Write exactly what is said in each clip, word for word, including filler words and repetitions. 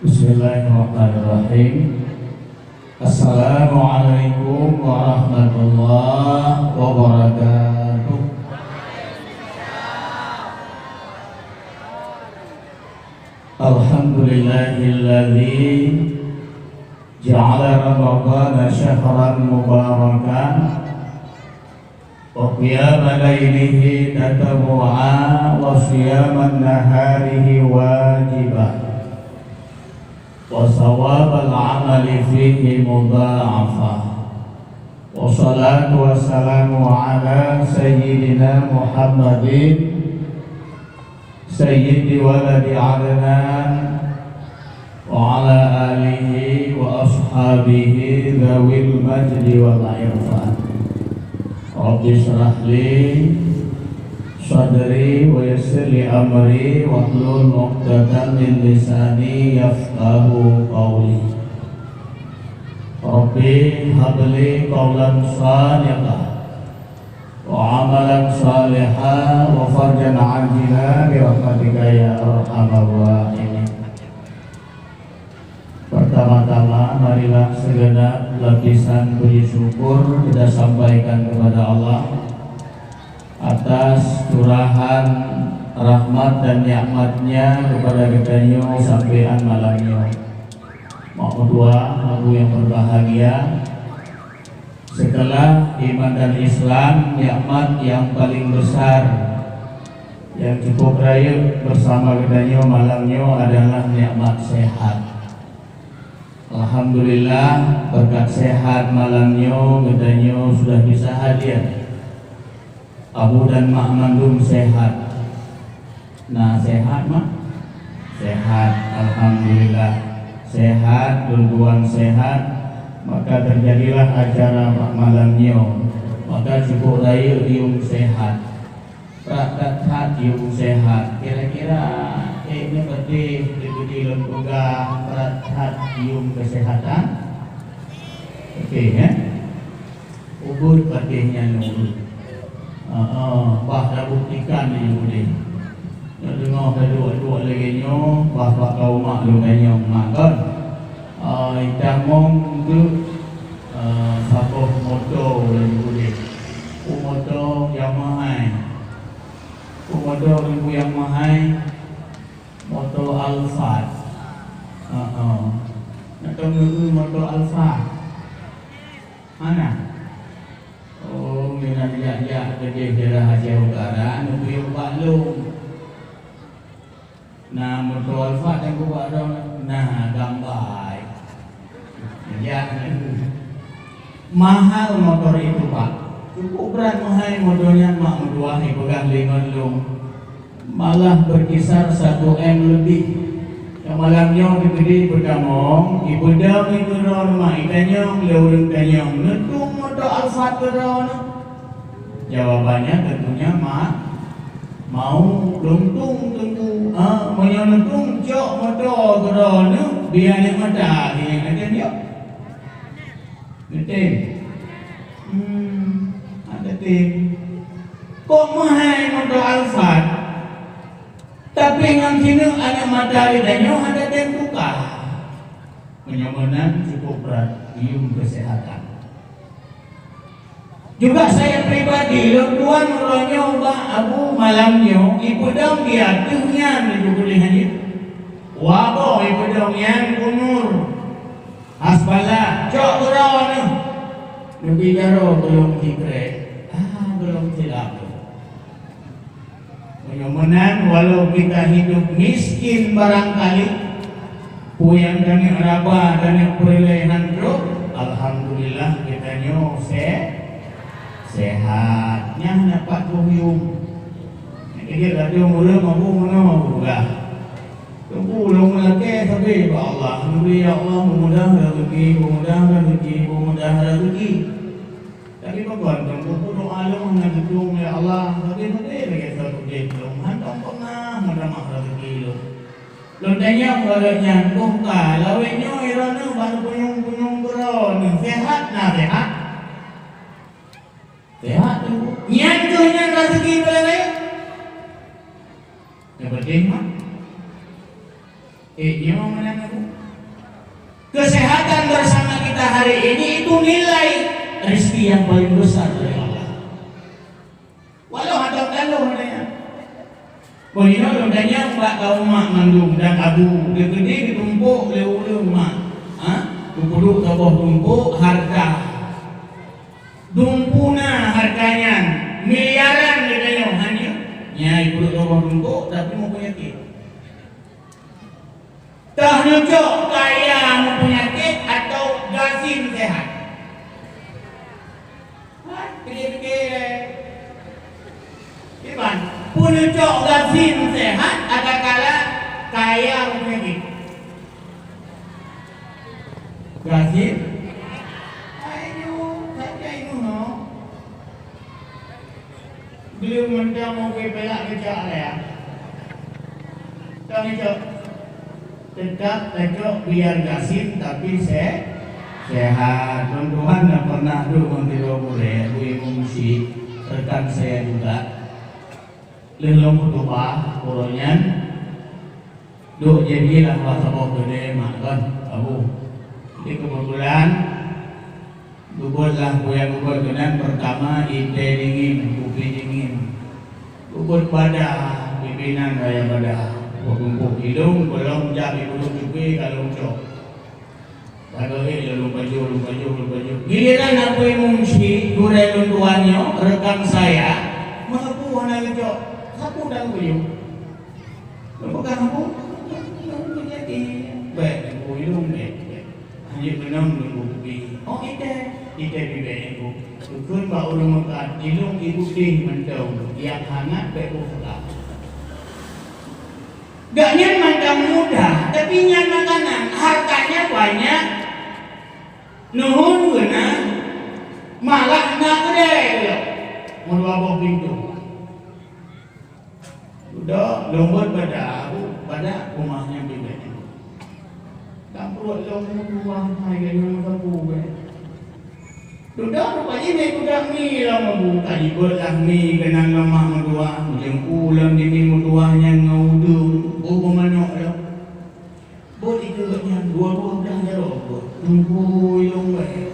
Bismillahirrahmanirrahim. Assalamualaikum warahmatullahi wabarakatuh. Alhamdulillahilladzi ja'ala Ramadhana syahran mubarakan, wa qiyama lailihi tatawwu'a, wa shiyama naharihi wajiba, wa thawabal amali fihi mudha'afa. Wassalatu wassalamu ala sayyidina Muhammadin sayyidi waladi Adnan, wa ala alihi wa ashabihi dzawil majdi wal irfan. Rabbi shrah li sadri wa yassir li amri wahlul 'uqdatam min lisani yafqahu qawli. Rabbi habli qawlan shadiqan wa amalan shalihan wa farjan ajila bi rahmatika ya arhamar rahimin. Pertama-tama, marilah segenap lapisan puji syukur kita sampaikan kepada Allah atas curahan rahmat dan nikmat-Nya kepada geutanyoe sampoe malam nyoe. Mak meutuah, Abu yang berbahagia, setelah iman dan Islam, nikmat yang paling besar yang cukup rayeuk bersama geutanyoe malam nyoe adalah nikmat sehat. Alhamdulillah, berkat sehat malam nyoe geutanyoe sudah bisa hadir. Abu dan Mak mandum sehat. Nah, sehat, Mak? Sehat, alhamdulillah. Sehat, lôn tuan sehat, maka terjadilah acara bak malam nyoe. Maka cukup rayeuk yuem sehat. Brat that yuem sehat. Kira-kira, eh, nyoe pedeh, diberi lôn peugah brat that yuem kesehatan? Oke, ya? Ubit patéh nyan ubit. Heeh, bah tabuktikan di ubit. Nyoe teungoh taduek-duek lagèe nyoe, bah bak kaum mak lôn tanyong mak kon. Ah, itamong tu, ah, saboh moto lôn ubit. Peue moto nyang mahai. Peue moto nyang mahai. Moto Alphard. Heeh. Nyoe teungoh moto Alphard. Hana. Oh, meunan jak-jak keudeh daerah Aceh Utara, neubiyeu bak lôn. Na moto Alphard nyang keu bak droeneuh, na gambai. Jak. Mahal motor itu, Pak. Cukup brat meuhai motor nyan, mak meutuah, ipeugah lé ngon lôn. Malah berkisar satu M lebih. Nyang malam nyoe dikeudi peutamong, ipeudong ikeurong mak itanyong lé ureueng tanyong, "Neutueng moto Alphard keudroe nyoe?" Jawabannya tentunya ma-, mau, lôn tueng teungku. Ah, meunyoe neutueng cok moto keudroe nyoe, biar nyang mata lagèe nyan jok. Neutem? Hmm, hana tem. Kok meuhai moto Alphard? Tapi ngon sineuk aneuk mata geutanyoe hana tem tuka. Meunyoe meunan cukup brat, yuem keuseuhatan. Juga saya pribadi, lôn tuan uroe nyoe bak Abu malam nyoe, ipeudong di ateueh nyan di Bukit Haji. Wabo ipeudong nyan umur. Hasbalah, cok uroe nyoe. Neubi jaroe gohlom sikrek. Ah, gohlom silap. Meunyoe meunan, walau kita hidup miskin barangkali, peue nyang taneuk raba, taneuk peureulèe han trok, alhamdulillah, geutanyoe se-, sehat. Nyan na pat boh yuem. Nyang keu jeuet ladôm ureueng mabök meunoe peugah. Teungku, lôn meulakèe sabé bak Allah. Neubri, ya Allah, meumudah raseuki, meumudah raseuki, meumudah raseuki. Tapi pakon, teungku, doa lôn hana geutueng lé Allah, tapi meudeh lagèe that udép lôn, hantom peunah meutamah raseuki lôn. Lôn tanyong bak gobnyan, "Boh ka, lawét nyoe droeneuh ban punyueng-punyueng keudroe nyoe, sehat na sehat?" Sehat, teungku. Nyan keuh nyan raseuki paléng rayeuk. Nyang penting mah. Eh, nyoe meunan aku. Kesehatan bersama kita hari ini itu nilai rezeki yang paling besar dari Allah. Walau atau taloh adanya. Boh inoe lôn tanyong bak kaum mak mandum dan abu, geukeudeh geutumpok lé ureueng mak. Ha? Geupeuduek saboh tumpok harta. Dumpeue na harta nyan, miliaran geutanyoe hanya. Nyai peuduek saboh tumpok tapi meupeunyakét. Tah neucok kaya meupeunyakét atau gasien seuhat? Hah? Pikir-pikir. Iban, peue neucok gasien seuhat atawa kala kaya meupeunyakét? Gasien? Ayo, saja ibu no. Belum mantong mungkin pelak kejak ya. Kami cok. Tetap tacok biar gasien tapi se-, sehat. Tuan-tuan yang pernah duduk ngon tiga murid, Bu Imum Syik, rekan saya juga. Lheueh lôn khutubah, uroe nyan, duek jadilah bak saboh keudè mak kan, Abu. Jadi kebetulan, Geubeuet lah peue nyang geubeuet keunan, peurtama, itèe dingin, kupi dingin. Geubeuet bada, pipinan raya bada. Beukumpul ilong, gohlom jak ibuleuen cupi ka lôn cok. Lagèe lôn pajoh, lôn pajoh, lôn pajoh. Giliran Abu Imum Syik, gurèe lôn tuan nyoe, rekan saya, meusapeue hana geucok, sapeue dan geuyue. Lôn peugah, "Abu, nyang teujadi." "Bèk, Teungku, ilong bèk, bèk." Hana keunong Teungku kupi. "Oh, itèe." "Itèe pih bèk, Teungku." Geukheun bak ureueng meukat, "Ilong ié putéh mantong, nyang hangat bèk boh seukah." Gobnyan mantong muda, tapi nyan makanan, hartanya banyak, nuhun geuh na, malah na keudè geuh, meudua boh pintoe. Dudoe, lôn beuet bada, bada, peue mah nyang bibèe. Lam pruet lôn meutuah, hai geuh nyang meusapeue bèe. Dudoe, rupajih bèe kuda mi lom bu, ka jibeuet lah mi keunan lom mak meutuah, meujeuem u lom di mi meutuah nyan ngon udeueng, bu meumanok lom. Beuet ikeue gobnyan dua-dua blah jaroe beuet. Teungku ilong wèh.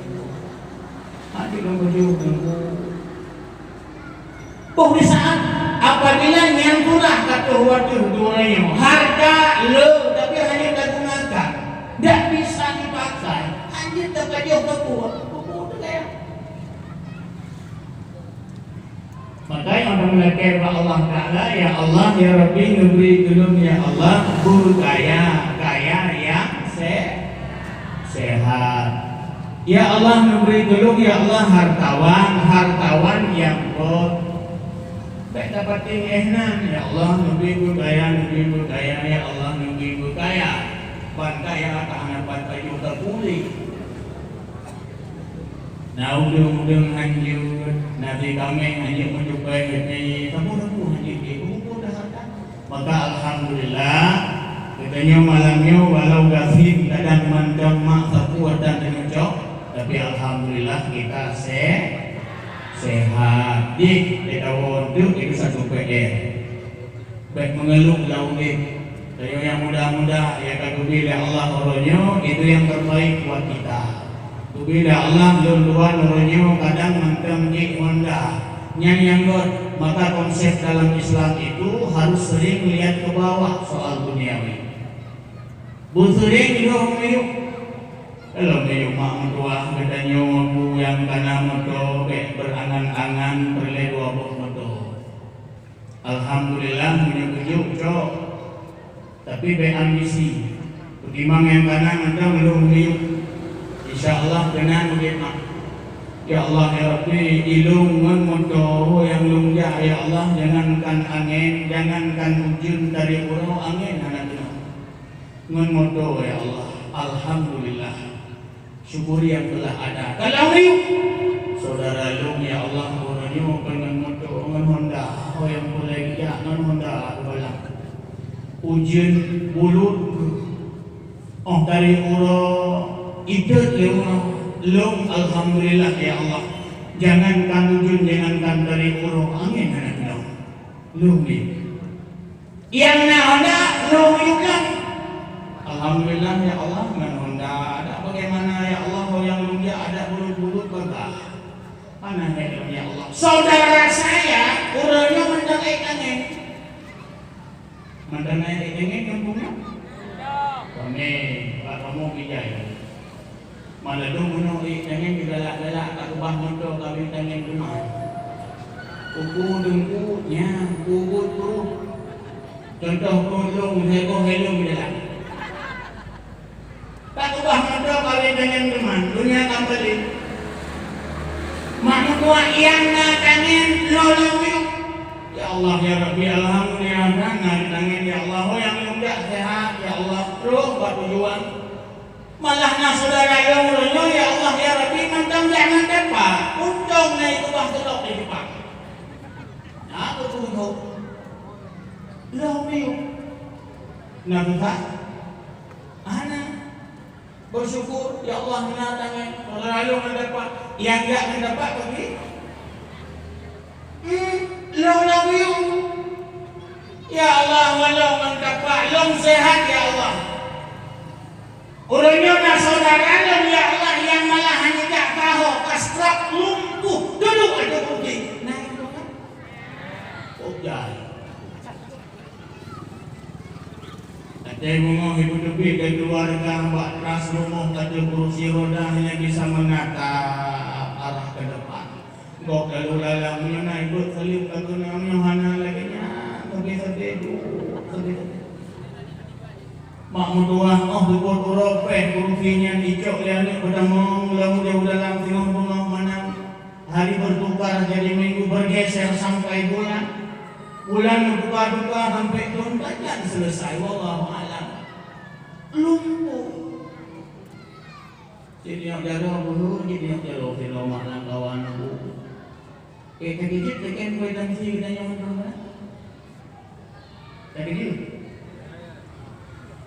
Até lôn pajoh Teungku. Boh di saat apabila nyan pula ka troh watèe dua nyoe, harta le tapi hana tagunakan, dak bisa dipakai, hana tapajoh teukuat, teukuat teuka. Maka nyang tameulakèe bak Allah Taala, "Ya Allah, ya Rabbi, neubri keu lôn, ya Allah, beukaya, kaya nyang se-, sehat. Ya Allah, neubri keu lôn, ya Allah, hartawan, hartawan nyang pot." Bèk tapaténg éh nan, "Ya Allah, neubri beukaya, neubri beukaya, ya Allah, neubri beukaya." Ban kaya ka hana ban pajoh tapulih. Na udeueng-udeueng hanjeuet, na si kaméng hanjeuet meucupai, tapi sapeue-sapeue hanjeuet jih, peue-peue dah ada. Maka alhamdulillah, geutanyoe malam nyoe walau gasien kadang mandam mak sapeue dan tanyoe cok, tapi alhamdulillah kita se-, sehat. Jih, di tahun tu itu satu P R. Bèk meungeuluh lam udép. Tanyoe nyang muda-muda, nyang ka geubri lé Allah uroe nyoe, itu yang terbaik buat kita. Geubri lé Allah lôn tuan uroe nyoe kadang mantong jeuet honda. Nyan nyang göt, maka konsep dalam Islam itu harus sering lihat ke bawah soal duniawi. Beuseuring lôn miyueb. Lôn miyueb mak meutuah geutanyoe, bu nyang kana moto, bèk berangan-angan peureulèe dua boh moto. Alhamdulillah, meunyoe beujeuet cok. Tapi bèk ambisi. Peutimang nyang kana mantong lôn miyueb. Insya Allah keunan udép mak. Ya Allah, ya Rabbi, ilôn ngon moto nyang lôn jak, ya Allah, jangankan angén, jangankan ujeuen tari uroe, angén hana keunong. Ngon moto, ya Allah. Alhamdulillah. Syukuri yang telah ada. Kalau ni, saudara lôn, ya Allah, uroe nyoe kon ngon moto, ngon honda, oh, nyang peureulèe geujak ngon honda, geubalak. Ujeuen bulut, oh, tari uroe, itot lé uroe, lôn, alhamdulillah, ya Allah. Jangankan ujeuen, jangankan tari uroe, angén hana keunong. Lôn ni. Nyang na honda, lôn miyueb lom. Alhamdulillah ya Allah, ngon Honda. Adak bagaimana ya Allah, ho nyang lôn jak adak bulut-bulut bagah. Mana hai lôn ya Allah. Saudara saya, uroe nyoe mantong ék tangen. Mantong ék tangen kampung nyoe? Ramé, bak kamoe bijai. Malah dong bunoe ék tangen digalak-galak, takeubah moto kawin tangen teuma. Uku deungku nyan, uku buet pruh. Contoh, ulôn heboh helom di dalam. Takeubah moto kawin tangen teuma, dunia ka peuleueh. Mak meutuah nyang na tangen lôn-lôn miyueb. Ya Allah, ya Rabbi, alhamdulillah, na tangen, ya Allah. Ho nyang lôn jak sehat, ya Allah. Trok bak tujuan. Malah na syedara lôn uroe nyoe, ya Allah, ya Rabbi, mantong jak ngon dapa. Untông na ikeubah seulok di Jepang. Na beutôi-beutôi. Lôn miyueb. Na susah? Hana. Bersyukur, ya Allah, na tangen. Syedara lôn ngon dapa. Nyang jak ngon dapa bagi. Hmm, lôn, lôn miyueb. Ya Allah, walau ngon dapa lôn sehat, ya Allah. Uroe nyoe na syedara lôn, ya Allah, nyang malah hana jak taho, ka stroke lumpuh, dudoe ateueh kursi. Nah, itu kan. Oh, jai. Até beungoh ibu teubiet dari keluarga bak teras rumoh ateueh kursi roda hanya bisa menatap arah ke depan. Gob lalu lalang nyoe na ibuet saleuem ka keunong nyoe hana lagée nyan, sabe-sabe duek, sabe-sabe. Mak meutuah óh geupot uroe péh kursi nyan icok lé aneuk peutamong lam udeb u dalam singoh beungoh meunan. Hari bertukar jadi minggu, bergeser sampai bulan. Bulan meutuka-tuka sampai thon, ka nyan selesai, wallahu a'lam. Lumpuh. Sidroe jaroe bunoe, sidroe jaroe sidroe mak lam kawan bu. Eh, teukeujot teuken kue tansi geutanyoe mantong na? Teukeujot.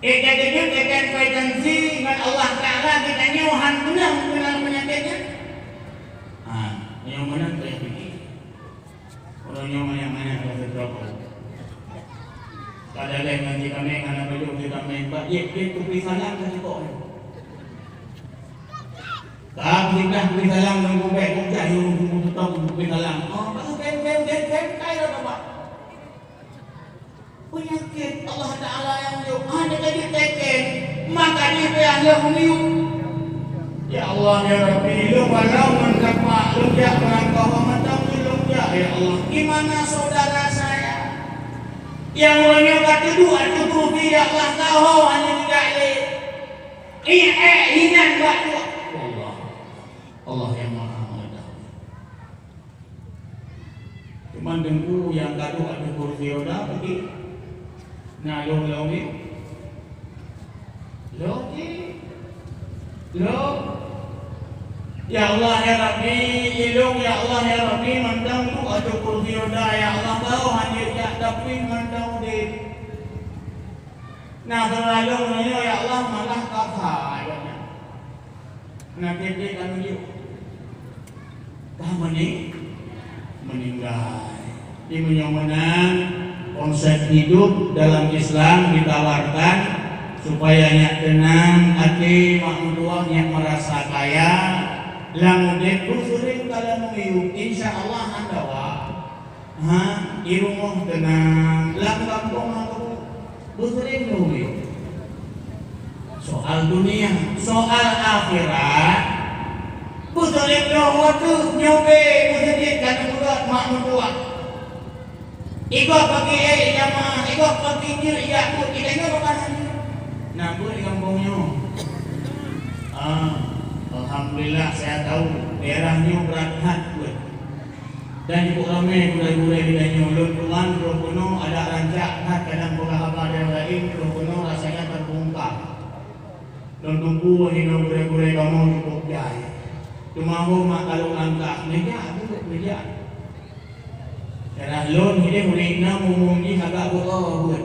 Eh, teukeujot teuken kue tansi ngon Allah Taala geutanyoe han meunang meunan peunyakét nyan? Ha, nyoe meunan peunyakét. Ureuëng nyoe manyak-manyak ka seutrok. Ka daleh ngon jitameng hana bajôh jitameng, bak jieb-jieb tupi salam ka jikok nyoe. Ka peusintah tupi salam ngon gubek, gubek nyoe gubek tutong tupi salam. Oh, baru beng, beng, beng, beng, kai lom bak. Peunyakét Allah Taala nyang jok hana ka jiteken, maka jipeuah lom miyueb. Ya Allah, ya Rabbi, lôn walau ngon kapak lôn jak meurangkah mantong lôn jak, ya Allah. Di mana saudara saya? Nyang uroe nyoe ka teuduek ateueh kursi, ya Allah, ka ho hana jijak lé. Ié, inan bak tuak. Allah. Allah yang Maha Mengetahui. Cuman Teungku nyang ka duek ateueh kursi roda peugi. Na lôn lôn ni. Lôn ni. Lôn. Ya Allah, ya Rabbi, ilôn, ya Allah, ya Rabbi, mantong duek ateueh kursi roda, ya Allah, baroe hana jak, tapi mantong udeb. Na syedara lôn nyoe, ya Allah, malah ka sa, ya Allah. Na tieb-tieb ka meuninggai. Ka meuni-, meuninggai. Di meunyoe meunan, konsep hidup dalam Islam ditawarkan supaya nyak teunang até, mak meutuah nyak merasa kaya, lam udeb pun seuring ka lam miyueb, insya Allah hana dawa. Ha, di rumoh teunang, lam gampông hana beusureng lôn. Soal dunia, soal akhirat, beusureng lôn watèe nyoe beusureng ka neumeugot mak meutuah. Igob pagi ék jamaah, igob pagi jeuet jak buet, kita nyoe bukan hanya. Nah, buet di gampông nyoe. Ah, alhamdulillah saya tahu daerah nyoe berat that buet. Dan cukup ramé gurée-gurée geutanyoe. Lôn tuan troh keunoe adak rancak that, kadang peugah haba nyang laén troh keunoe rasanya terbongkar. Lôn teungku hinoe gurée-gurée kamoe cukup jai. Teuma ho mak kalon langkah, neujak buet, neujak. Darah lôn hideh ureueng inong umum jih agak beuo buet.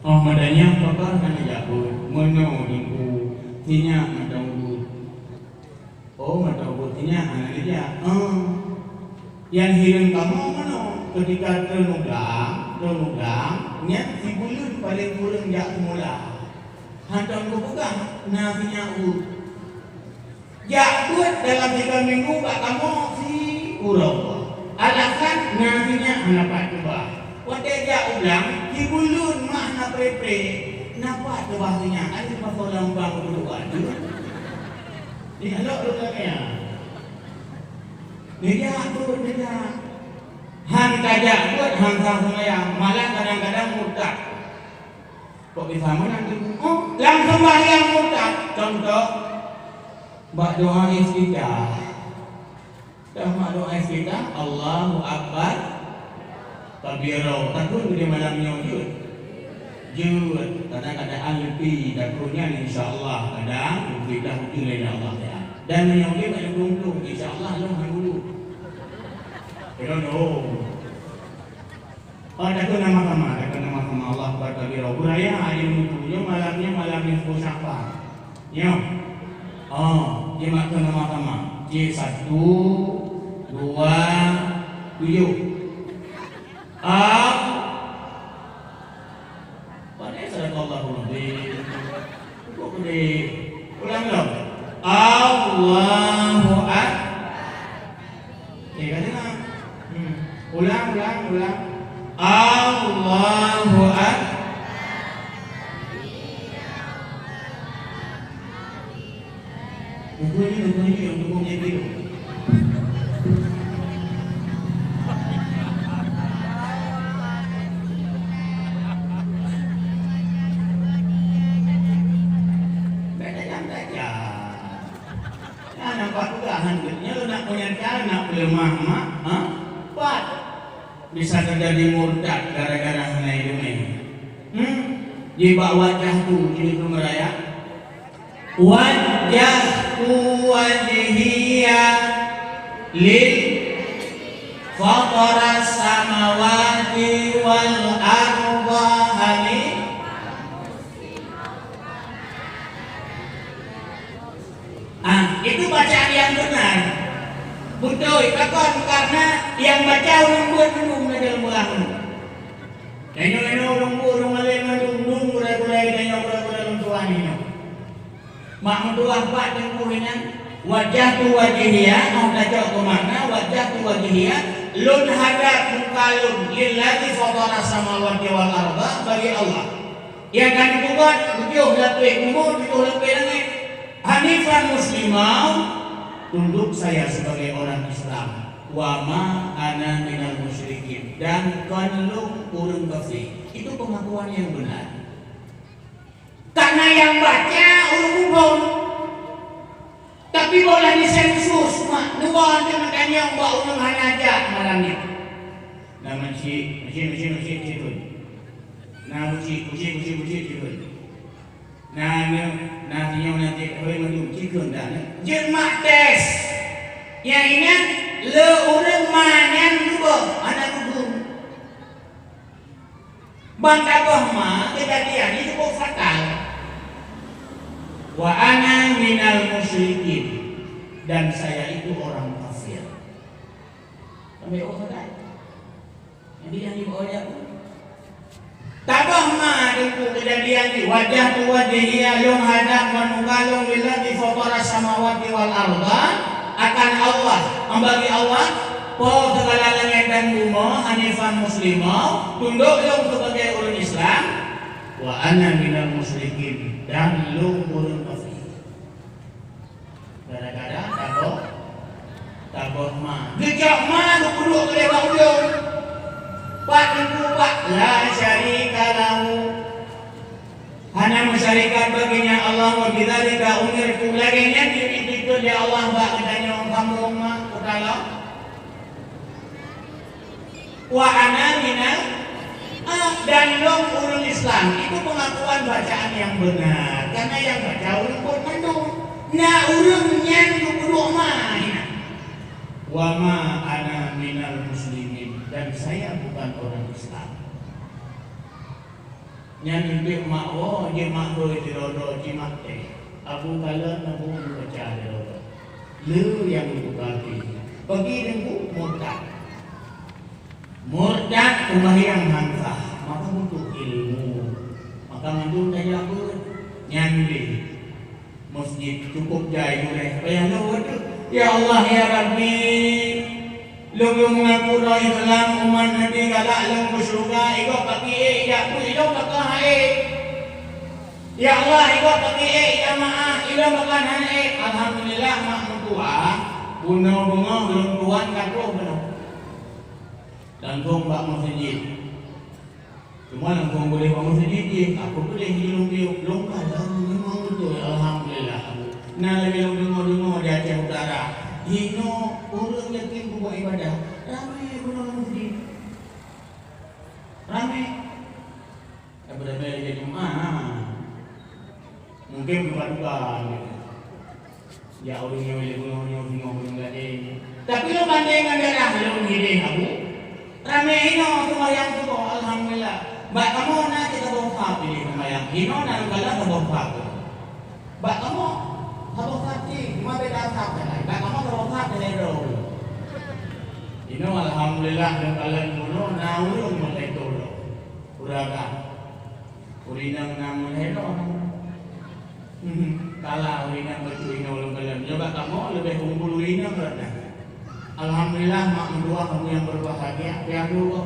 Oh, madanyang pakon hana jak buet. Meunoe teungku, sinyak mantong buet. Oh, mantong buet sinyak hana neujak. Oh. Nyang hireuen kamoe meunoe, keutika treun u gang, treun u gang, nyan sibuleuen paleng kureueng jak seumula. Hantom kupeugah na sinyak ueh. Jak beuet dalam tiga minggu bak kamoe si uroe. Alasan na sinyak hana pat keubah. Watée jak u blang, sibuleuen mak na pre-pre. Na pat keubah sinyak, aneuk pasoe lam bang keudua. Di alok lôn lagée nyan. Neujak beuet, neujak. Han tajak beuet, han sah seumayang, malah kadang-kadang murtad. Kok bisa meunan teungku? Oh, lam seumbahyang murtad. Contoh, bak doa iftitah. Dah mak doa iftitah, Allahu Akbar kabira. Takheun di malam nyoe jeuet. Jeuet. Kadang-kadang leupie takheun nyan, insya Allah. Kadang leupie dah uji lé Allah ya. Dan meunyoe dia tak untung, insya Allah lôn hana guru. Kira dong. Oh, takheun nama sama, takheun nama sama Allah Akbar kabira. Buraya aja mutu. Nyoe malam nyoe malam nisfu Sya'ban. Nyoe. Oh, dia mak kheun nama sama. Cik satu, dua, tujuh. Am. Pandai sadaqallahul azim. Cukup deh. Ulang lom. Allahu Akbar. Eh, ka deungoe. Hmm. Ulang, ulang, ulang. Allahu Akbar. Buku ini, buku ini yang dukung yang biru. Beda jam belajar. Nah, nampak peugah han geuh nyoe nak meunyampaikan, nak peuleumah mak, ha? Pat. Bisa teujadi murtad gara-gara hana ileumèe. Hmm? Jibak wajah tu jeuet keu meuraya. Wajjahtu wajhiya lil fataras samawati wal arda hani. Ah, itu bacaan yang benar. Beutôi, pakon? Karena yang baca ureueng buet mandum na dalam ulah. Tanyoe-tanyoe ureueng buet, ureueng alim mandum, dum gurèe-gurèe, tanyoe gurèe-gurèe lôn tuan nyoe. Mak meutuah pat teungku nyan, wajjahtu wajhiya, oh tacok keu makna, wajjahtu wajhiya, lôn hadap muka lôn, lilladzi fatara samawati wal arda, bagi Allah. Nyang ka neupeubuet tujoh lapéh bumoe, tujoh lapéh langét. Hanifan muslima, tunduk saya sebagai orang Islam. Wa ma ana minal musyrikin, dan kon lôn ureueng kafé. Itu pengakuan yang benar. Karena yang baca ureueng bubông. Tapi boh lah disensus, mak, dua tu meutanyong bak ureueng hana jak malam nyoe. Nah, meucit, meucit, meucit, meucit, meucit. Nah, meucit, meucit, meucit, meucit, meucit. Nah, nyoe, nah, nyoe nanti, hoi, mandum, cikheun dah, nah. Jeuet mak tes. Nyang ingat, le ureueng ma nyan lubôh, hana lubôh. Ban tabôh ma, keujadian nyoe cukup fatal. Wa ana minal musyrikin, dan saya itu orang kafir. Sampai oh, fatal. Jadi, nyang dibawa jak pun. Tabôh ma teungku keujadian nyoe, wajjahtu wajhiya, lôn hadap ngon muka lôn lilladzi fatara samawati wal arda, akan Allah, bagi Allah, Po segala langét dan bumoe, hanifan muslima, tunduk lôn sebagai ureueng Islam, wa ana minal musyrikin, dan lôn ureueng kafé. Gara-gara tabôh, tabôh ma. Geucok ma geupeuduek lé bak ujong. Pat teungku bak la syarika lahu. Hana meusyarikat baginya Allah, wa bidzalika umirtu. Lagée nyan jeuet jipeubuet lé Allah bak geutanyoe kamoe umat putra lom. Wa ana minal, ah, dan lôn ureueng Islam. Itu pengakuan bacaan yang benar. Karena yang baca ureueng buet mandum. Na ureueng nyan geupeuduek ma, inan. Wa ma ana minal muslimin. Dan saya bukan orang Islam. Nyan eunteuk mak woe, jeuet mak hôi sidroe-droe, ci mak teh. Abu kalon, abu meubaca sidroe-droe. Le nyang geutuka pi. Peugi deungon murtad. Murtad, seumbahyang han sah, maka butuh ilmu. Maka mandum tajak beuet. Nyan deh, masjid cukup jai gurèe. Payah lôn waduh. Ya Allah, ya Rabbi, lôn, lôn meungaku droe Islam, umat Nabi galak lôn keu syeuruga, i gob paki ék jak beuet, i lôn pakon han ék. Ya Allah, i gob paki ék jamaah, i lôn pakon han ék. Alhamdulillah, mak meutuah, bunoe beungoh lôn tuan ka troh bunoe. Langsong bak masjid. Cuma langsong boleh bak masjid jih, aku boleh di lôn biôk, lôn kalon memang beutôi, alhamdulillah. Na lagèe lôn deungoe-deungoe di Aceh Utara, jinoe ureueng yakin peubuet ibadah, ramé bunoe lam masjid. Ramé. Tapi ramé lagèe Jumat, ha. Mungkin buka-buka gitu. Ya, ureueng nyoe lé bunoe nyoe singoh ureueng gadeng. Tapi lôn bandeng ngon daerah lôn hideh Abu. Ramé inoe seumayang suboh, alhamdulillah. Bak kamoe na cit saboh saf hideh seumayang. Inoe na lôn kalon saboh saf. Bak kamoe saboh saf cit, cuma beda saf sagai. Bak kamoe saboh saf beda droe. Inoe alhamdulillah lôn kalon bunoe na ureueng meukaito lôn. Ureueng agam. Ureueng inong na meuhèlo. Hmm, kalah ureueng inong bacut inoe lôn kalon. Nyoe bak kamoe leubeh unggul ureueng inong rot nyan. Alhamdulillah, mak meutuah kamoe nyang berbahagia, pian dua.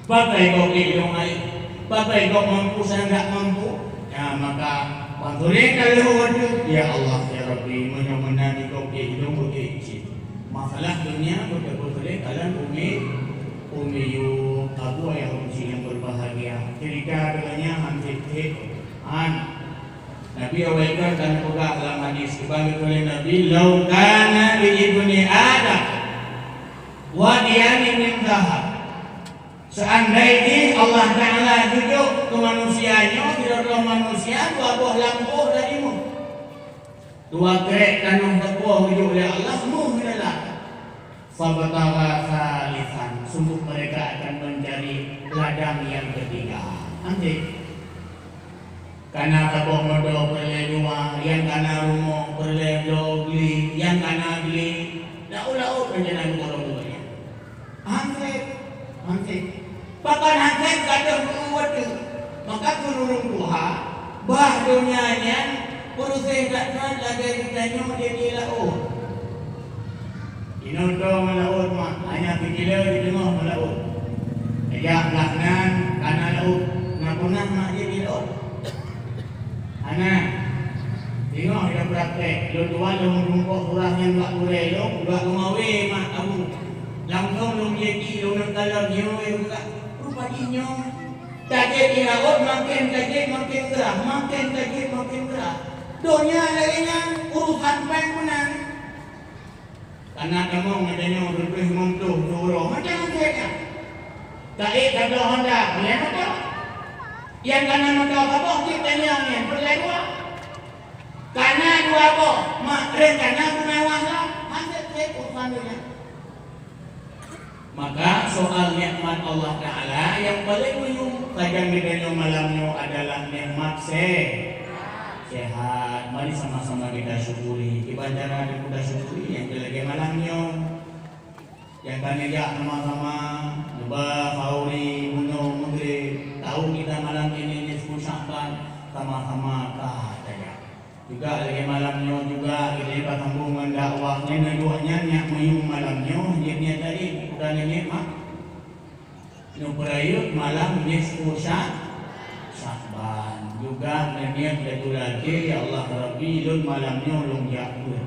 Pakai gob ék lôn hai, pakai gob mampu, saya ndak mampu. Ya, maka, panturé ka lheueh waduh, ya Allah, ya Rabbi, meunyoe meunan di gob ék lôn beuék cit. Masalah dunia beutôi-beutôi kalon umi, umi yue, abu ayah umi nyang berbahagia. Cerita donya han sép-sép, han. Nabi awai kan ka neupeugah lam hadis, geupeugah lé Nabi, "Lau kana li ibni Adam wadiyani min dzahab." Seandai jih Allah Taala geujok keu manusia nyoe, sidroe manusia, dua boh lampôh dari méuh. Dua krek tanoh saboh geujok lé Allah, méuh dalam. Fabtagha tsalitsan, sungguh mereka akan mencari ladang yang ketiga. Anjing. Kana saboh moto peureulèe dua, nyang kana rumoh peureulèe bloe gli, nyang kana gli, laôt-laôt rencana geubolong dua nyan. Hanset, hanset. Pakon hanset gadôh geuuwat teuh. Maka keu ureueng tuha, bah donya nyan peureuseh that-that lagèe geutanyoe di, di laôt. Inoe tô meu'ah laôt, mak, hanya sikilo di teungoh meu'ah laôt. Ejak blah nan kana laôt, na peunah mak jeuet di laôt? Hana. Teungoh ilôn praktek, lôn tuan lôn meurumpok surah nyan bak gurèe lôn, bak meuawe mak abu. Langsong lôn jeuet di lôn nangkalon nyoe, rupa jih nyoe. Ka jeuet di laôt, maken ka jeuet maken grah, maken ka jeuet maken grah. Donya lagèe nyan, urosan péng meunan. Kana tamong geutanyoe reubeh ngon toh siuroe, macam hanset nyan. Taék tabloe honda, peureulèe moto. Nyang kana moto saboh cit tanyong nyan, peureulèe dua. Kana dua boh, mak, rencana meumewah lom, hanset-hanset urosan donya. Maka soal nikmat Allah Taala nyang paleng meuyuem sajan geutanyoe malam nyoe adalah nikmat se-, sehat. Mari sama-sama kita syukuri. Kiban cara kita syukuri nyang lagèe malam nyoe. Nyang ka neujak sama-sama neuba sahuri, bunoe, maghrib, tahu kita malam ini nisfu Sya'ban, sama-sama ka tajak. Juga lagèe malam nyoe juga, geutanyoe ka sambông ngon dakwah nyan, na duek nyan nyang meuyuem malam nyoe, jeuet nyan tadi, bukan nyan mak. Neupeurayeuk malam nisfu Sya-, Sya'ban. Juga neuniet laju lakèe, "Ya Allah Rabbi, lôn malam nyoe lôn jak beuet."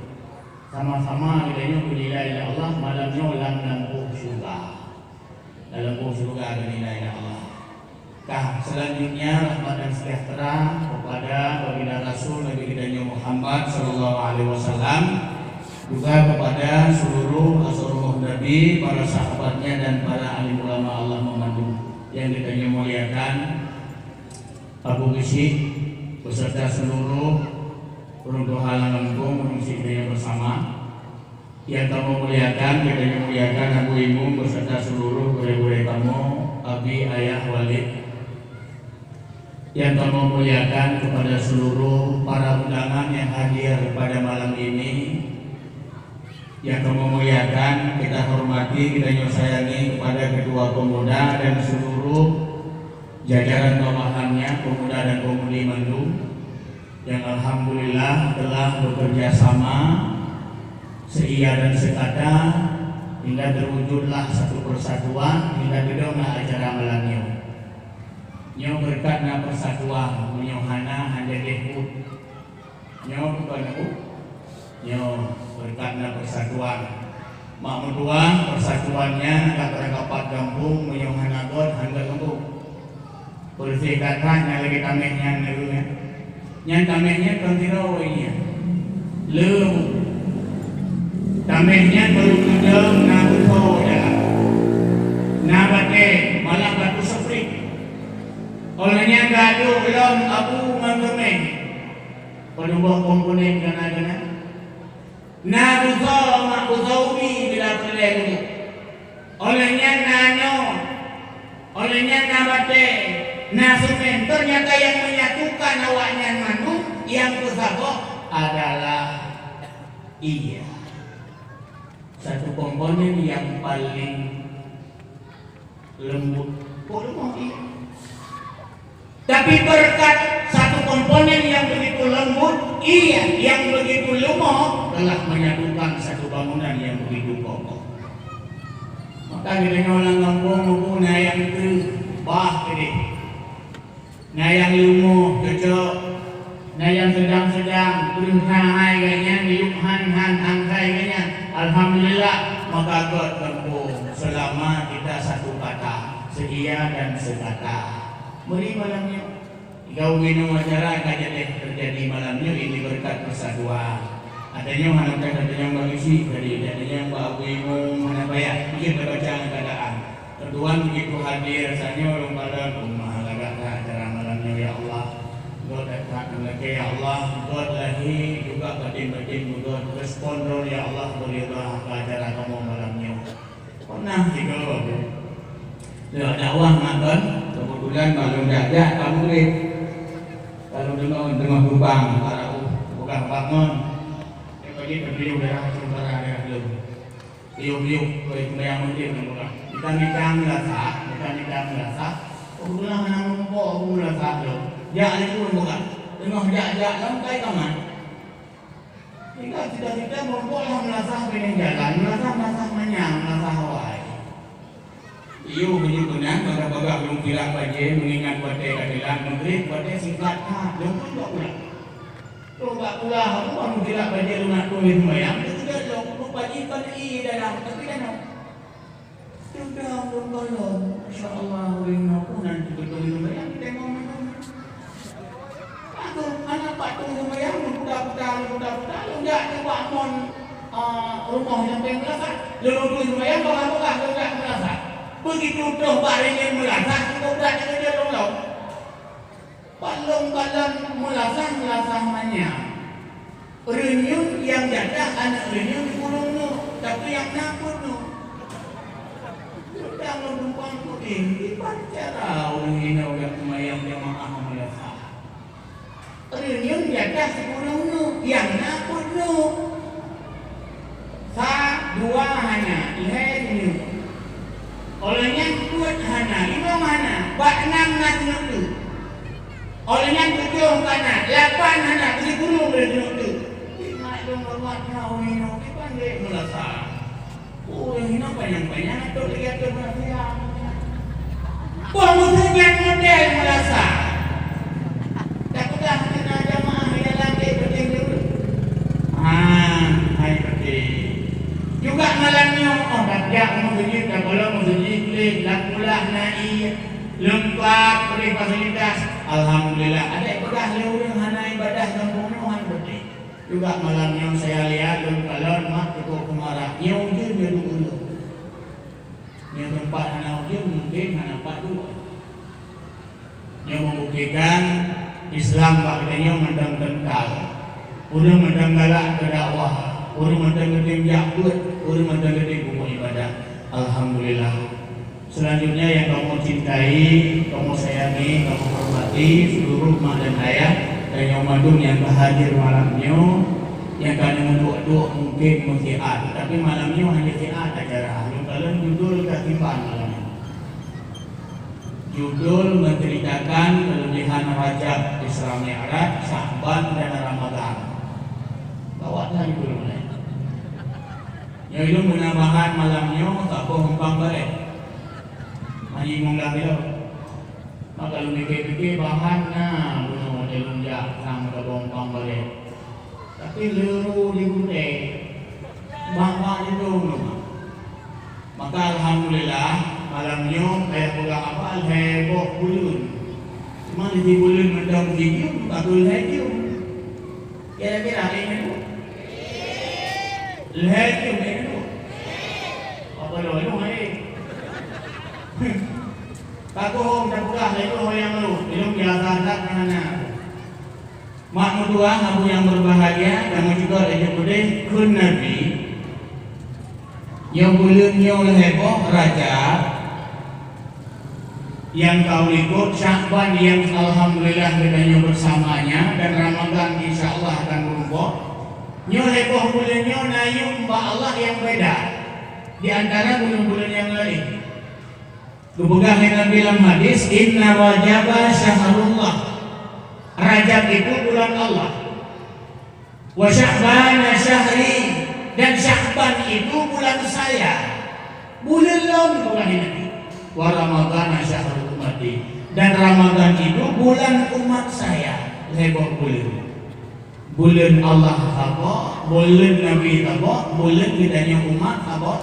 Sama-sama geutanyoe geunilai lé Allah malam nyoe lam lampôh syeuruga. Dalam boh syeuruga geunilai lé Allah. Kah, selanjutnya rahmat dan sejahtera kepada baginda Rasul Nabi kita nyoe Muhammad sallallahu alaihi wasallam, juga kepada seluruh ashabu Nabi, para sahabatnya dan para alim ulama Allah memandu yang kita nyoe muliakan, Abu Geuchik beserta seluruh ureueng tuha lam gampông, ureueng syiek kita nyoe bersama. Nyang kamoe muliakan, geutanyoe muliakan Abu Imum beserta seluruh gurèe-gurèe kamoe, Abi, Ayah, Walid. Nyang kamoe muliakan kepada seluruh para undangan yang hadir pada malam ini. Nyang kamoe muliakan, kita hormati, geutanyoe sayangi kepada Ketua Pemuda dan seluruh jajaran bawahannya, pemuda dan pemudi mandum. Yang alhamdulillah telah bekerja sama seiya dan sekata hingga terwujudlah satu persatuan hingga teudonglah acara malam nyoe. Nyoe berkat na persatuan, meunyoe hana, hana deh buet. Nyoe bukan aku. Nyoe berkat na persatuan. Mak meutuah persatuan nyan ka teuka pat gampông, meunyoe hana got, hana gampông. Beureuséh that-that nyang lagèe tamèh nyan, nyan. Nyan tamèh nyan kon sidroe nyan. Le bu. Tamèh nyan barô keudong na beusoe jalan. Na batèe, malah batu seprit. Óh lheueh nyan ka adu lom abu ngon seumén. Peuneuboh komponen gana-gana. Na beusoe mak beusoe ubi bila peureulèe leumo. Óh lheueh nyan na nyoe, óh lheueh nyan na batèe, na seumén. Ternyata nyang menyatukan awaknyan mandum nyang peusaboh adalah ie. Satu komponen nyang paleng leumbot. Kok leumoh ie? Tapi berkat satu komponen yang begitu lembut, ie yang begitu leumoh telah menyatukan satu bangunan yang begitu kokoh. Maka geutanyoe lam gampông mubu na nyang kreueh, bah keudeh. Na nyang leumoh, cocok. Na nyang sedang-sedang, kreueh hai gobnyan, miyueb han-han, han hai gobnyan. Alhamdulillah, maka göt gampông, selama kita satu kata, seia dan sekata. Meuri malam nyoe. Tiga uroe nyoe acara ka jadi terjadi malam nyoe, ini berkat persatuan. Ada nyoe hana teuka tanyong bak isi tadi, ada tanyong bak Abu Imum, hana payah, mungkin terbaca keadaan. Tuhan begitu hadir, sanyo lôn kalon, ummah lagak that acara malam nyoe, ya Allah. Göt that meulakèe, ya Allah. Göt lahé juga batin-batin beugöt, respon droe, ya Allah, beuridha keu acara kamoe malam nyoe. Pernah tiga waktu. Lewat dakwah ngon, kebetulan malam jak-jak ka murit. Kalau deungoe, deungoe lubang, para uh, peugah bangon. Dia bagi terbeliung darah, sementara darah lom. Riuh-riuh, keu seumayang Maghrib nyang peugah. Mita-mita meulasah, mita-mita meulasah. Oh, geulah hana meurumpok, aku meulasah lom. Jak laju nyang peugah. Teungoh jak-jak lom, kai kamat. Hingga cita-cita meurumpok lah meulasah binéh jalan, meulasah-meulasah manyang, meulasah awai. Riuh meunyoe keunan, bagah-bagah lôn kirab bajée, meungingat watée ka teulat Maghrib, watée singkat that, lôn pun bak ulah. Lôn bak ulah, aku ban meukilat bajée lôn nak tuléh seumayang, teukeujot lôn, lôn paji kon ié dalam, tapi danau. Teuga lôn kalon, masya Allah, ureueng nyoe peue nan teukeutôi seumayang, teudeungoe meunan. Aku hana pat tuléh seumayang, lôn puta-puta, lôn puta-puta, lôn jak nibak mon, ah, rumoh nyang péng meulasah. Lôn tuléh seumayang, bak-bak lôn jak meulasah. Begitu troh bak ringin meulasah, cukup brat teukeujot lôn lom. Pat lôn kalon meulasah-meulasah manyang. Reunyeun nyang jadah aneuk reunyeun di Gunong Nuek, tapi nyang na peuet Nuek. Geudang lôn tumpang kuding, dipat cara ureueng inoe jak seumayang jamaah meulasah. Reunyeun jadah si Gunong Nuek, nyang na peuet Nuek. Sa, dua hana, lhèe sineuk. Óh lheueh nyan peuet hana, limong hana, bak nam na sineuk teuk. Óh lheueh nyan tujoh hana, lapan hana, beusikureueng lé sineuk teuk. Ingat lôn horeumat nyoe, ureueng nyoe, kiban lé meulasah. Ureueng hinoe panyang-panyang ateueh lagèe ateueh manusia. Boh musoh nyan model meulasah. Tapeugah keu na jamaah nyang lam ék peuting jeuet. Ah, hai peuting. Juga malam nyoe, oh, tajak meuseujid, takalon meuseujid, lé lam kulah na ié, leungkap, peurih fasilitas. Alhamdulillah, adak peugah lé ureueng hana ibadah gampông nyoe han peuting. Juga malam nyoe saya lihat lôn kalon mak cukup peumarah. Nyoe ujeuen nyoe dua ureueng. Nyoe teumpat hana ujeuen mungken hana pat dua. Nyoe membuktikan Islam bak geutanyoe mantong kental. Ureueng mantong galak keu dakwah, ureueng mantong geutem jak beuet, ureueng mantong geutem peubuet ibadah. Alhamdulillah. Selanjutnya yang kamoe cintai, kamoe sayangi, kamoe hormati seluruh mak dan ayah, dan nyang mandum nyang ka hadir malam nyoe, nyang ka neuduek-duek mungkin meusiat, tapi malam nyoe hana siat acara. Lôn kalon judul ka simpan malam nyoe. Judul menceritakan kelebihan Rajab, Isra Mi'raj, Sya'ban dan Ramadan. Bawa lah judul ni. Nyoe ilôn beuna bahan malam nyoe saboh umpang barét. Haji Imam dah bilang. Maka lôn pikir-pikir bahan na bunoe lôn jak sang saboh umpang barét. Tapi leuru di gurée. Bak-bak jitong lôn. Maka alhamdulillah, malam nyoe payah peugah haba lhée boh buleuen. Cuma di buleuen mantong sijeuem, ka lhée jeuem. Kira-kira lhée jeuem. Lhée jeuem, lhée jeuem. Apa lo, lo, hai? Ka bohong, dah peugah lhée jeuem nyang lo. Ilôn biasa that hana. Mak meutuah, abu nyang berbahagia, kamoe juga laju keudeh kheun Nabi, nyoe buleuen nyoe lhée boh Rajab nyang ka likot, Sya'ban nyang alhamdulillah geutanyoe bersamanya, dan Ramadan insya Allah akan meurumpok. Nyoe lhée boh buleuen nyoe na yuem bak Allah nyang beda di antara buleuen-buleuen nyang laén. Geupeugah lé Nabi lam hadis, "Inna Rajaba syahrullah." Rajab itu bulan Allah. "Wa Sya'bana syahri," dan Sya'ban itu bulan saya. Buleuen lôn, peugah lé Nabi. "Wa Ramadana syahru ummati," dan Ramadan itu bulan umat saya. Lhée boh buleuen. Buleuen Allah saboh, buleuen Nabi saboh, buleuen geutanyoe umat saboh,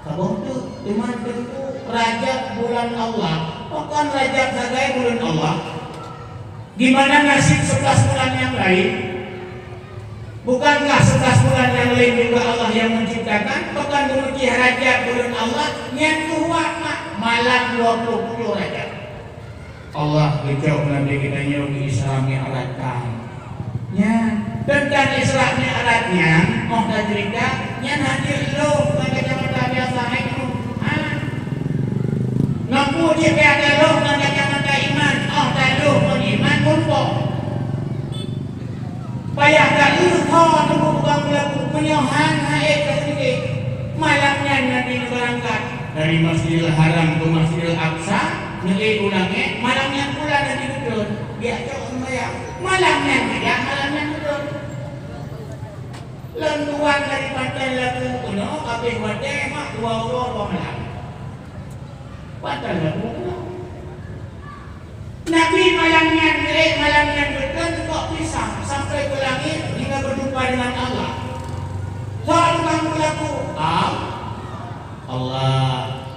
saboh teuk. Teuma teungku, Rajab bulan Allah, pakon Rajab sagai buleuen Allah? Gimana nasib sebelas bulan yang lain? Bukankah sebelas bulan yang lain juga Allah yang menciptakan? Pakon geupeugah Rajab buleuen Allah, nyan keuh wak mak malam dua puluh tujoh Rajab. Allah geucok Nabi geutanyoe geu-Isra Mi'rajkan. Nyan, teuntang Isra Mi'raj nyan, 'oh taceurita, nyan hadir lheueh ngon kacamata biasa hai nyoe. Ha? Ngon peue cit payah lheueh ngon kacamata iman, 'oh talheueh ngon iman muphom. Payah that lheueh tho teungku tukang beulaku, meunyoe han hase ka seudikit. Malam nyan Nabi neubeurangkat dari Masjidil Haram keu Masjidil Aqsa, neuék u langét, malam nyan pula Nabi geutreun, geujak cok seumayang. Malam nyan geujak, malam nyan geutreun. Lôn tuan dari Pantai Labu keunoe, ka abéh watée mak dua uroe dua malam. Pantai Labu keunoe. Nabi malam nyan, eh, malam nyan beutôi kok pisang sampai ke langit hingga berjumpa dengan Allah. Soal tukang beulaku, ah, Allah.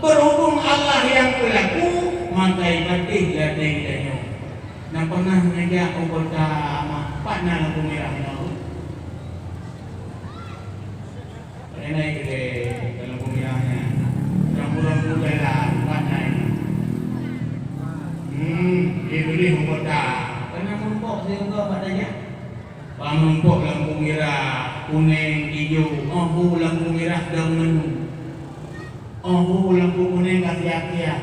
Berhubung Allah yang beulaku, maka ibadah ladai tanyoe. Nah, pernah ngajak u kota mak, pat na lampu merah nyoe? Nyan keudeh dalam peumirahan nyan. Rambu-rambu jalan, pat na nyan. Hmm, di Bugis u kota. Kana meurumpok seuhingga pat tajak. Bak meurumpok lampu mirah, kuneng, ijo, oh hu lampu mirah dan menu. Oh hu lampu kuneng ka siap-siap.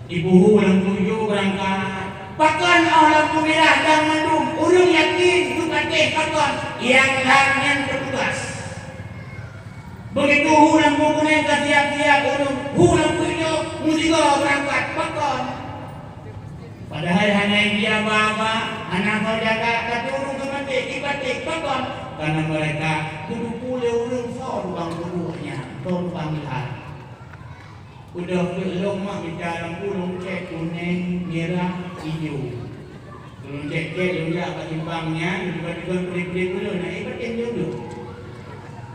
Ibu hu lampu ijo beurangkat. Pakon oh lampu mirah dan mandum, ureuëng yakin, duek até pakon, nyang lam nyan petugas. Begitu hu lampu kuneng ka siap-siap, ureuëng hu lampu ijo, meusigoe beurangkat, pakon. Padahai hana idea ba-ba, hana soe jaga, ka turun keu maté, ipaték, pakon. Karena mereka geuteupeue lé ureuëng soe tukang peubuet nyan, soe tukang meulihat. Beudôh teuk lôn mak mita lampu lôn cek kuneng, mirah, ijo. Lôn cek-cek lôn jak bak simpang nyan, tiba-tiba peudeh-peudeh ulôn, na ié patéh lôn tu.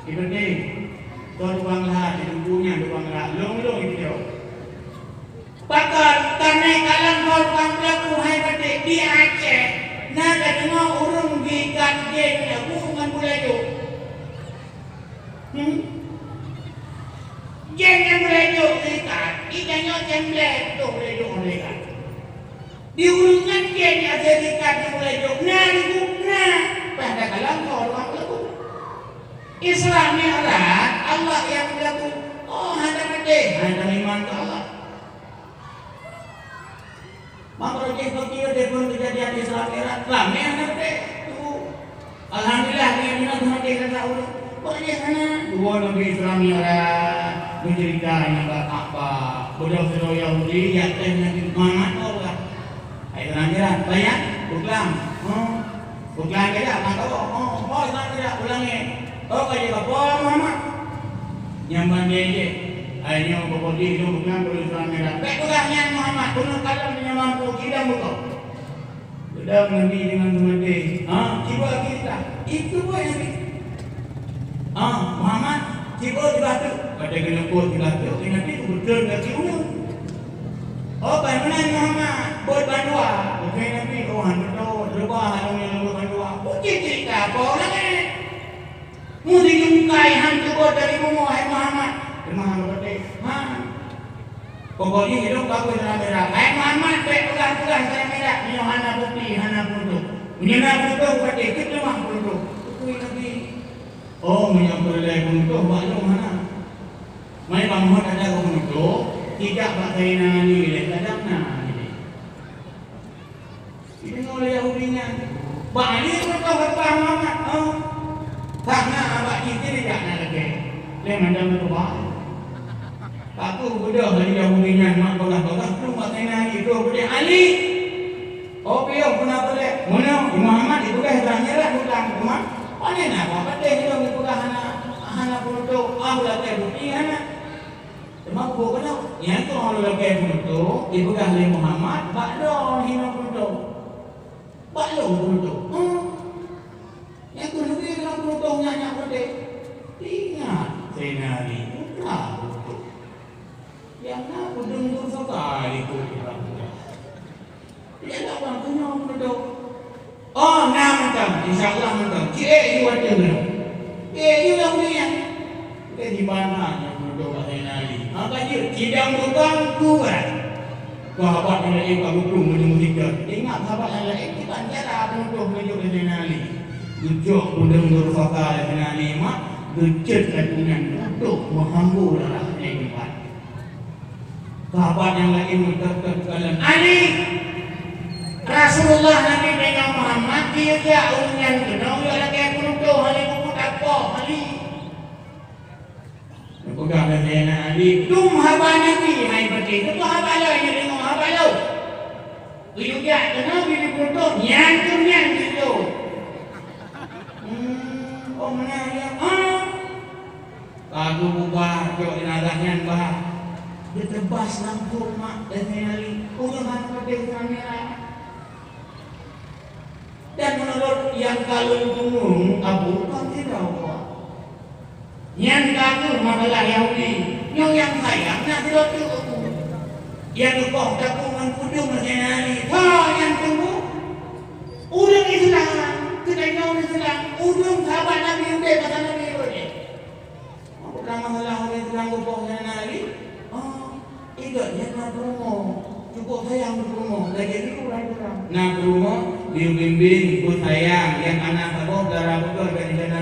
Ié patéh, soe tukang lahat, di lampu nyan tukang lahat, lôn-lôn ié patéh. Pakon, karena kalon soe tukang peulaku hai patéh, di Aceh, na tadeungoe ureuëng geuikat jén lagu ngon bulée jôk. Hmm? Jén nyang bulée jôk geuikat, i tanyoe cembleng toh bulée jôk mereka. Di ureuëng nyan jén nyang geuikat nyang bulée jôk, na lagu, na. Bah takalon soe tukang lagu. Isra Mi'raj, Allah nyang lagu. Oh, hana patéh, hana iman keu Allah. Maka roh jih bagi dia pun kejadian Isra Mi'raj, ramé hana patéh. Tu. Alhamdulillah, dia minat hati kata ureuëng. Bak jih hana, dua Nabi Islam nyang raya, beuceurita nyang bak Ka'bah. Beudôh sidroe Yahudi, jak teuh Nabi Muhammad, oh, bah. Hai, tenang je lah. Banyak, buklam. Oh. Buklam ke jak, mantap. Oh, oh, tenang je lah, ulang eh. Oh, ka je ka, oh, Muhammad. Nyang bandé je. Hai, nyoe, pokok jih, nyoe, buklam, buklam, buklam. Bèk peugah nyan Muhammad, peuneuh kalon nyang mampu, kidang beutôi. Geudong Nabi deungon geumaté. Ha, cuba kita. Itu pun Nabi. Ha, Muhammad, cuba dibantu. Pada kena buat dibantu, Nabi kebetulan kaki ulun. Oh, bangunan Muhammad, buat bandua. Bukan Nabi, oh, han betul. Leubah, lalu yang buat bandua. Bukan cerita apa orang ni. Meusijungkai han teugot dari bumoe, hai Muhammad. Teuma han geupatéh. Ha. Pokok jih lôn ka peue seurang mirak. Hai Muhammad, bèk peugah-peugah seurang mirak. Meunyoe hana bukti, hana peunutôh. Meunyoe na peunutôh, geupatéh. Keuteumah peunutôh. Beutôi Nabi. Oh, meunyoe peureulèe peunutôh, bak lôn hana. Mai bang Muhammad ada peunutôh, tidak bak Saidina Ali lé, kadang na. Jideungoe lé Yahudi nyan. Bak Ali meukeubah Muhammad, oh. Karena bak jih teurijak na lagèe. Lé mandam meukeubah. Aku beudôh lé Yahudi nyan mak bagah-bagah tu mak kena Ali tu beudôh Ali. Oh, piôh puna beulèe. Meunoe Muhammad ipeugah dah nyerat hutang teuma. Pane na bak patéh nyoe ipeugah hana, hana peunutoe. Ah, lakèe bukti hana. Teuma peue keunoe? Nyang keunoe lôn lakèe peunutôh, ipeugah lé Muhammad, bak droe hinoe peunutôh. Bak lôn peunutôh. Hmm. Nyang keunoe lôn peunutôh nyan nyang udép. Ingat, Saidina Ali, buka peunutôh. Nyang na peudeueng durhaka di Tuhan. Dia tak mampu nyoe beudôh. Oh, na mantong. Insya Allah mantong. Cik, eh, you ada belum? Eh, you yang ni, ya? Kita di mana yang beudôh kat Saidina Ali? Ha, ka jeuet. Sidang tukang kuat. Sahabat yang lain ka beudôh meunyoe meusikat. Ingat sahabat yang lain, kita cara beudôh meunyoe kat Saidina Ali. Geucok peudeueng durhaka Saidina Ali, mak. Geucet lagu nyan. Beudôh meuhambur darah di tempat. Sahabat nyang laén meutot-tot kalon, "Ali! Rasulullah Nabi deungon Muhammad, geujak ureueng nyan keunoe, geujak lakèe peunutôh, Ali, bukon tapoh, Ali." Neupeugah lé Saidina Ali, "Dum haba Nabi, hai patéh, keupeue haba lôn, nyoe deungoe haba lôn." Geujak keunoe, geujak peunutôh, nyan keuh nyan geujok. Hmm, oh, meunan, ya. Ah. Ka geuba cok jenazah nyan bah. Geuteubas langsông mak dan nyali. Ureueng han padeh nyan nyan. Dan meunurot nyang ka lôn deungoe, Abu, kon sidroe. Nyan ka kheueh masalah Yahudi. Nyoe nyang sayang na sidroe teuk Abu. Nyang geupoh takue ngon udeueng nyang nyali. Ho, nyan teunggu. Ureueng Islam, keutanyoe ureueng Islam, udeueng sahabat Nabi udeb masa Nabi udeb. Maka masalah ureueng Islam geupoh nyan na Ali, oh, ingat nyan na peurumoh, cukup sayang peurumoh, lagèe ureueng-ureueng. Na peurumoh, dibimbing, beusayang, nyang hana saboh dara beutôi dari jalan